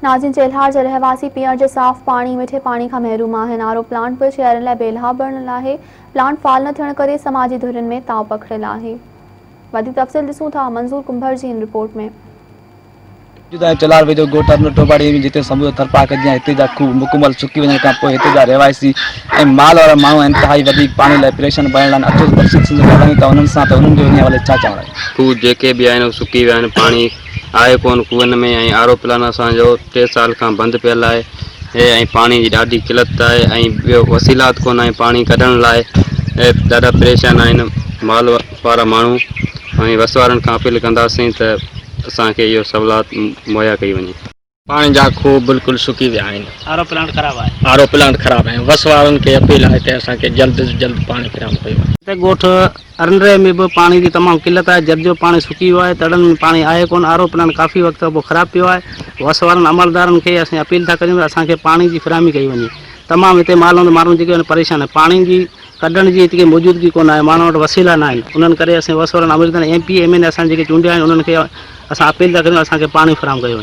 ناظرين چيلهار جا رهواسي پيئڻ جي صاف پاڻي مٺي پاڻي کان محروم آهن آر او پلانٽ به شهرين لاء بي لاڀ بڻيل آهي پلانٽ فعال نه ٿيڻ ڪري سماجي ڌرين ۾ تاء پکڙيل آهي وڌيڪ تفصيل ڏسون ٿا منظور ڪنڀر جي هن رپورٽ ۾. موجود آهي چيلهار ويجهو ڳوٺ ارنو ٽوٻاڙي ۾ جتي سمورو ٿرپارڪر جيان هتي جا کوهه مڪمل سڪي وڃڻ کان پوء هتي جا رهواسي ۽ مال وارا ماڻهو انتهائي وڌيڪ پاڻي لاء پريشان بڻيل آهن اچو ته تفصيل سنڌ ڳالهايون ٿا انهن سان ته انهن جو انهي حوالي ڇا چوڻ آهي. کوهه جيڪي به آهن اهي سڪي ويا آهن پاڻي آهي ڪونه کوهن ۾ ۽ آر او پلان اسان جو ٽي سال کان بند پيل آهي ۽ پاڻي جي ڏاڍي قلت آهي ۽ ٻيو وسيلات ڪونه آهن پاڻي ڪڍڻ لاء ڏاڍا پريشان آهن مال وارا ماڻهو ۽ وس وارن کان اپيل ڪنداسين ته اسان کي اهو سهولات مهيا ڪئي وڃي. پاڻي جا کوهه بلڪل سڪي ويا آهن. آر او پلانٽ خراب آهي. آر او پلانٽ خراب آهي. وس وارن کي اپيل آهي ته اسان کي جلد از جلد پاڻي فراهم ڪيو وڃي. هتي ڳوٺ ارنري ۾ به پاڻي جي تمام قلت آهي. جر جو پاڻي سڪي ويو آهي. تڙن ۾ پاڻي آهي ڪونه. آر او پلانٽ ڪافي وقت کان پوء خراب پيو آهي. وس وارن عملدارن کي اسين اپيل ٿا ڪريون ته اسان کي پاڻي جي فراهمي ڪئي وڃي. تمام هتي مالوند ماڻهو جيڪي آهن پريشان آهن. پاڻي جي ڪڍڻ جي هتي ڪي موجودگي ڪونه آهي. ماڻهن وٽ وسيلا نه آهن. انهن ڪري اسين وس وارن عملدارن ايم پي ايم اين اسان جيڪي چونڊيا آهن انهن کي اسان اپيل ٿا ڪريون اسان کي پاڻي فراهم ڪيو وڃي.